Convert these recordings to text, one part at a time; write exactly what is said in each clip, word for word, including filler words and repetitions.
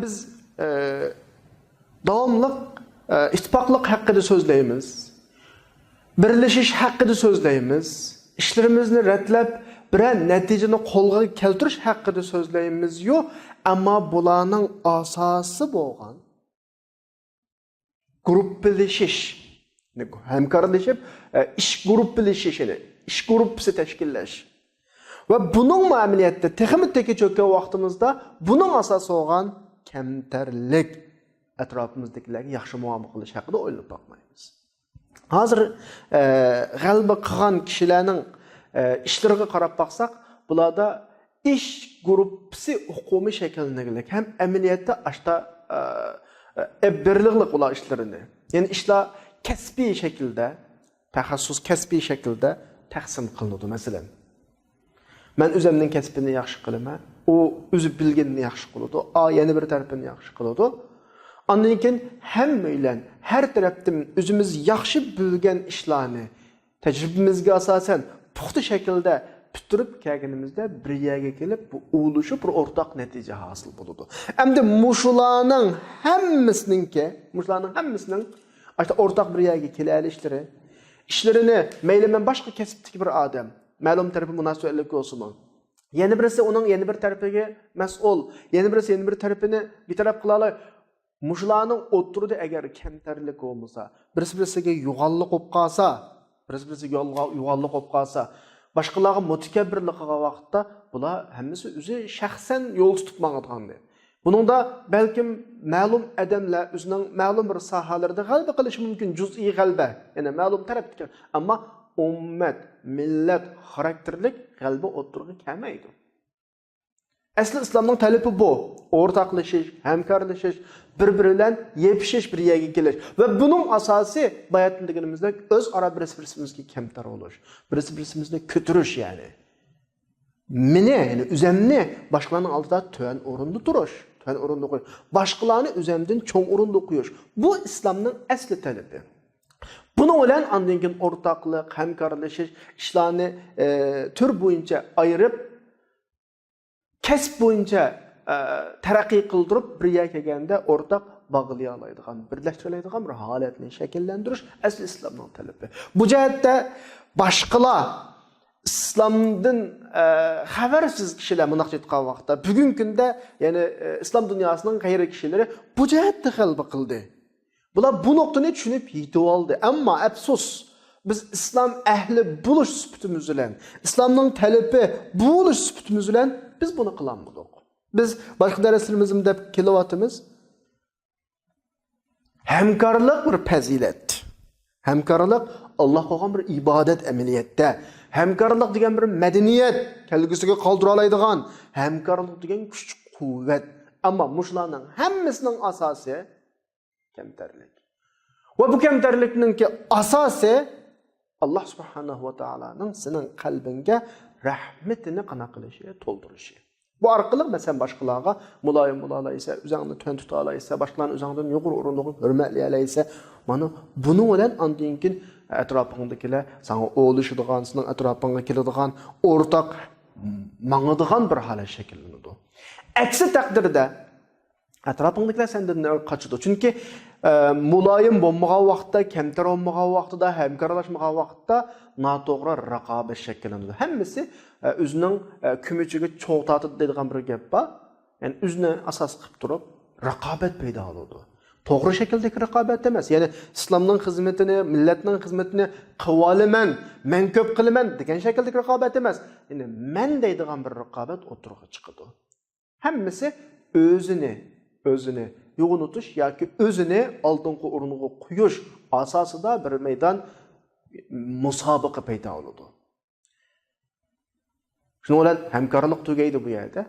بىز، ئە، داۋاملىق، ئە، ئىتتىپاقلىق ھەققىدە سۆزلەيمىز، بىرلىشىش ھەققىدە سۆزلەيمىز، ئىشلىرىمىزنى رەتلەپ، بىرەر نەتىجىنى قولغا كەلتۈرۈش ھەققىدە سۆزلەيمىزيۇ، ئەمما بۇلارنىڭ ئاساسى بولغان گۇرۇپپىلىشىش، ھەمكارلىشىپ، ئىش گۇرۇپپىلىشىشىنى، ئىش گۇرۇپپىسى تەشكىللەش. ۋە بۇنىڭمۇ ئەمەلىيەتتە تېخىمۇ تېكى چۆككەن ۋاقتىمىزدا بۇنىڭ ئاساسى بولغان كەمتەرلىك، ئەتراپىمىزدىكىلەرگە ياخشى مۇئامىلە قىلىش ھەققىدە ئويلىنىپ باقمايمىز. ھازىر، ئە، غەلىبە قىلغان كىشىلەرنىڭ، ئە، ئىشلىرىغا قاراپ باقساق، بۇلاردا ئىش گۇرۇپپىسى ئۇقۇمى شەكىللەنگەنلىك ھەم ئەمەلىيەتتە ئاشتا، ئە، ئە، ئېلىپ بېرىلىقلىق ئۇلار ئىشلىرىنى. يەنى ئىشلار كەسپىي شەكىلدە، تەخەسسۇس كەسپىي شەكىلدە تەقسىم قىلىنىدۇ. مەسىلەن، مەن ئۆزەمنىڭ كەسپىنى ياخشى قىلىمەن، ئۇ ئۆزى بىلگىنىنى ياخشى قىلىدۇ، ئا، يەنە بىر تەرىپىنى ياخشى قىلىدۇ. ئاندىن كېيىن ھەممەيلەن ھەر تەرەپتىن ئۆزىمىز ياخشى بىلگەن ئىشلارنى تەجرىبىمىزگە ئاساسەن پۇختا شەكىلدە پۈتتۈرۈپ كەلگىنىمىزدە بىر يەرگە كېلىپ، بۇ ئۇلىشىپ بىر ئورتاق نەتىجە ھاسىل بولىدۇ. ئەمدى مۇشۇلارنىڭ ھەممىسىنىڭكى، مۇشۇلارنىڭ ھەممىسىنىڭ ئاشۇ ئورتاق بىر يەرگە كېلەلىشلىرى، ئىشلىرىنى مەيلى مەن باشقا كەسىپتىكى بىر ئادەم، مەلۇم تەرىپى مۇناسىۋەتلىك بولسىمۇ، يەنە بىرسى ئۇنىڭ يەنە بىر تەرىپىگە مەسئۇل، يەنە بىرسى يەنە بىر تەرىپىنى بىتەرەپ قىلالاي. مۇشۇلارنىڭ ئوتتۇرىدا ئەگەر كەمتەرلىك بولمىسا، بىرسى بىرسىگە يوغانلىق بولۇپ قالسا، بىرسى بىرسىگە يوغانلىق بولۇپ قالسا، باشقىلارغا مۇتەكەببىرلىق قىلغان ۋاقىتتا بۇلار ھەممىسى ئۆزى شەخسەن يول تۇتۇپ ماڭىدىغان. بۇنىڭدا بەلكىم مەلۇم ئادەملەر ئۆزىنىڭ مەلۇم بىر ساھەلىرىدە غەلىبە قىلىشى مۇمكىن، جۈزئىي غەلىبە، يەنى مەلۇم تەرەپتىكى. ئەمما ئۈممەت، مىللەت خاراكتېرلىك غەلىبە ئوتتۇرىغا كەلمەيدۇ. ئەسلى ئىسلامنىڭ تەلىپى بۇ. ئورتاقلىشىش، ھەمكارلىشىش، بىر-بىرى بىلەن يېپىشىش، بىر يەرگە كېلىش. ۋە بۇنىڭ ئاساسى باياتىن دېگىنىمىزدەك ئۆزئارا بىرسى-بىرسىمىزگە كەمتەر بولۇش، بىرسى-بىرسىمىزنى كۆتۈرۈش، يەنى. مېنى، يەنى ئۆزەمنى باشقىلارنىڭ ئالدىدا تۆۋەن ئورۇندا تۇرۇش، تۆۋەن ئورۇندا قويۇش، باشقىلارنى ئۆزەمدىن چوڭ ئورۇندا قويۇش. بۇ ئىسلامنىڭ ئەسلى تەلىپى. بۇنىڭ بىلەن ئاندىن كېيىن ئورتاقلىق، ھەمكارلىشىش، ئىشلارنى، ئە، تۈر بويىچە ئايرىپ، كەسىپ بويىچە، ئە، تەرەققىي قىلدۇرۇپ، بىر يەرگە كەلگەندە ئورتاق باغلىيالايدىغان، بىرلەشتۈرەلەيدىغان بىر ھالەتنى شەكىللەندۈرۈش ئەسلى ئىسلامنىڭ تەلىپى. بۇ جەھەتتە باشقىلار ئىسلامدىن، ئە، خەۋەرسىز كىشىلەر مۇنداق ئېيتقان ۋاقىتتا، بۈگۈنكى كۈندە، يەنى، ئە، ئىسلام دۇنياسىنىڭ غەيرىي كىشىلىرى بۇ جەھەتتە غەلىبە قىلدى. بۇلار بۇ نۇقتىنى چۈشىنىپ يېتىۋالدى. ئەمما ئەپسۇس، بىز ئىسلام ئەھلى بولۇش سۈپىتىمىز بىلەن، ئىسلامنىڭ تەلىپى بولۇش سۈپىتىمىز بىلەن بىز بۇنى قىلالمىدۇق. بىز باشقا دەرسلىرىمىزدىمۇ دەپ كېلىۋاتىمىز. ھەمكارلىق بىر پەزىلەت. ھەمكارلىق ئاللاھقا قىلغان بىر ئىبادەت ئەمەلىيەتتە. ھەمكارلىق دېگەن بىر مەدەنىيەت، كەلگۈسىگە قالدۇرالايدىغان. ھەمكارلىق دېگەن كۈچ-قۇۋۋەت. ئەمما مۇشۇلارنىڭ ھەممىسىنىڭ ئاساسى كەمتەرلىك. ۋە بۇ كەمتەرلىكنىڭكى ئاساسى، ئاللاھ سۇبھانەھۇ ۋە تائالانىڭ سېنىڭ قەلبىڭگە رەھمىتىنى قانداق قىلىشى، تولدۇرۇشى. بۇ ئارقىلىق، مەسىلەن، باشقىلارغا مۇلايىم بولالايسەن، ئۆزۈڭنى تۆۋەن تۇتالايسەن، باشقىلارنى ئۆزۈڭدىن يۇقىرى ئورۇندا قويۇپ ھۆرمەتلىيەلەيسەن. مانا بۇنىڭ بىلەن ئاندىن كېيىن ئەتراپىڭدىكىلەر ساڭا ئولىشىدىغان، سېنىڭ ئەتراپىڭغا كېلىدىغان، ئورتاق ماڭىدىغان بىر ھالەت شەكىللىنىدۇ. ئەكسى تەقدىردە، ئەتراپىڭدىكىلەر سەندىن قاچىدۇ. چۈنكى، ئە، مۇلايىم بولمىغان ۋاقىتتا، كەمتەر بولمىغان ۋاقتىدا، ھەمكارلاشمىغان ۋاقىتتا ناتوغرا رىقابەت شەكىللىنىدۇ. ھەممىسى، ئە، ئۆزىنىڭ، ئە، كۆمىچىگە چوغ تارتىدۇ دەيدىغان بىر گەپ بار. يەنى ئۆزىنى ئاساس قىلىپ تۇرۇپ رىقابەت پەيدا بولىدۇ. توغرا شەكىلدىكى رىقابەت ئەمەس. يەنى ئىسلامنىڭ خىزمىتىنى، مىللەتنىڭ خىزمىتىنى قىلىۋالىمەن، مەن كۆپ قىلىمەن دېگەن شەكىلدىكى رىقابەت ئەمەس. يەنى مەن دەيدىغان بىر رىقابەت ئوتتۇرىغا چىقىدۇ. ھەممىسى ئۆزىنى، ئۆزىنى يوغىنىتىش ياكى ئۆزىنى ئالدىنقى ئورۇنغا قويۇش ئاساسىدا بىر مەيدان مۇسابىقە پەيدا بولىدۇ. شۇنىڭ بىلەن ھەمكارلىق تۈگەيدۇ بۇ يەردە.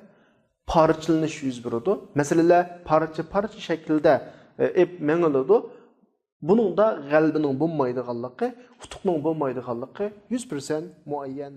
پارچىلىنىش يۈز بېرىدۇ. مەسىلىلەر پارچە-پارچە شەكلىدە، ئە، ئېپ مېڭىلىدۇ. بۇنىڭدا غەلىبىنىڭ بولمايدىغانلىقى، ئۇتۇقنىڭ بولمايدىغانلىقى يۈز پىرسەنت مۇئەييەن.